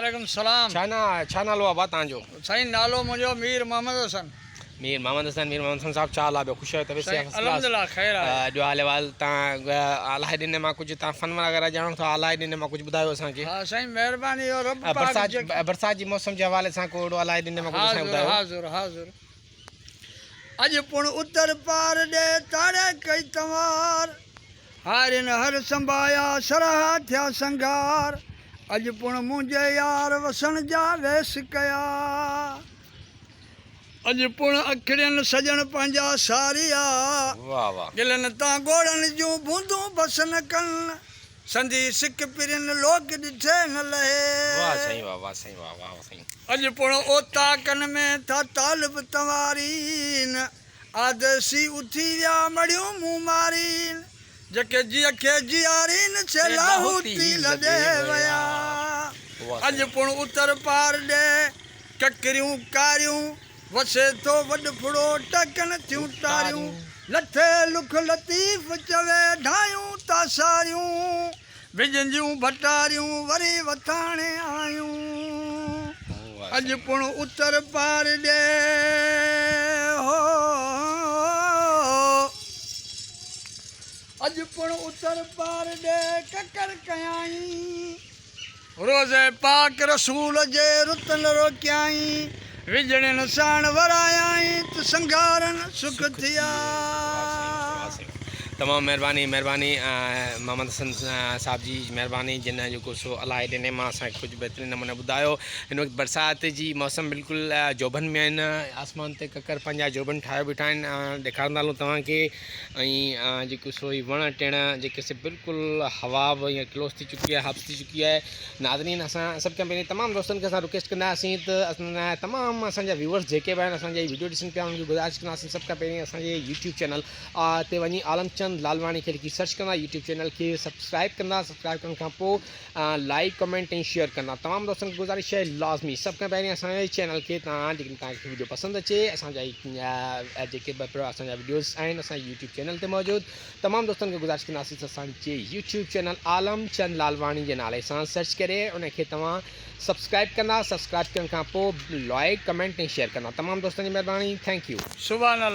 وعليڪم السلام. ڇا نا ڇا نالو آ ڀا توهان جو؟ سائين نالو منهنجو مير محمد حسن. مير محمد حسن مير محمد حسن صاحب ڇا حال آ ٻيو خوش آهيو طبيعت سائين صحت فرسٽ ڪلاس الحمدلله خير آهي. ڏيو حال احوال توهان الاهي ڏني مان ڪجهه توهان فن وغيره ڄاڻو ٿا الاهي ڏني مان ڪجهه ٻڌايو اسان کي. ها سائين مهرباني اهو رب پاڪ برسات جيڪي. برسات جي موسم جي حوالي سان ڪو اهڙو الاهي ڏني مان ڪجهه اسان کي حاضر ٻڌايو. حاضر حاضر. اڄ پڻ اتر پار ڏي تاڙي ڪئي تنوار. هارين هر سنڀايا سرها ٿيا سنگهار. اڄ پڻ منهنجي يار وسڻ جا ويس ڪيا. اڄ پڻ اکڙين سڄڻ پنهنجا ساريا. ڳلن تان ڳوڙهن جون بوندون بس نه ڪن. سندي سڪ پرين لوڪ ڏٺي نه لهي. واه سائين واه واه سائين واه واه سائين. اڄ پڻ اوطاقن ۾ ٿا طالب تنوارين. آدرسي اٿي ويا مڙهيون مون مارين. جيڪي جيء کي جيارين سي لاهوتي لڏي ويا. اڄ پڻ اتر پار ڏي ڪڪريون ڪاريون. وسي ٿو وڏ ڦڙو ٽهڪن ٿيون ٽاريون. لٿي لک لطيف چوي ڍايون تاساريون. وجهنديون ڀٽاريون وري وٿاڻي آيون. اڄ پڻ اتر پار ڏي هو. اڄ پڻ اتر پار ڏي ڪڪر ڪيائين. روضي پاڪ رسول جي رت نه روڪيائين. وڄڙين ساڻ ورايائين ته سنگهارن سک ٿيا. تمام مهرباني مهرباني محمد حسن صاحب جي مهرباني جن جيڪو سو الاهي ڏني مان اسان کي ڪجهه بهترين نموني ٻڌايو هن وقت برسات جي موسم بلڪل جوڀن ۾ آهن آسمان تي ڪڪر پنهنجا جوڀن ٺاهيو بيٺا آهن ڏيکارندا هلون توهان کي ۽ جيڪو سو هي وڻ ٽڻ جيڪي سي بلڪل هوا به ائين ڪلوز ٿي چڪي آهي حبس ٿي چڪي آهي ناظرين اسان سڀ کان پهرين تمام دوستن کي اسان رڪويسٽ ڪنداسين ته اسان تمام اسان جا ويورس جيڪي به آهن اسان جا ويڊيو ڏسن پيا انهن کي گذارش ڪنداسين سڀ کان پهرين اسان جي يوٽيوب چينل تي وڃي عالم چند لالواڻي کي لکي سرچ ڪندا يوٽيوب چينل کي سبسڪرائب ڪندا سبسڪرائب ڪرڻ کان پوء لائڪ ڪمينٽ ۽ شيئر ڪندا تمام دوستن کي گذارش آهي لازمي سڀ کان پهرين اسان جي چينل کي تان جيڪڏهن تان کي ويڊيو پسند اچي اسان جا جيڪي به اسان جا ويڊيوز آهن اسان جي يوٽيوب چينل تي موجود تمام دوستن کي گذارش ڪنداسين ته اسان جي يوٽيوب چينل عالم چند لالواڻي جي نالي سان سرچ ڪري ان کي توهان سبسڪرائب ڪندا سبسڪرائب ڪرڻ کان پوء لائڪ ڪمينٽ ۽ شيئر ڪندا تمام دوستن جي مهرباني thank you. Subhan Allah.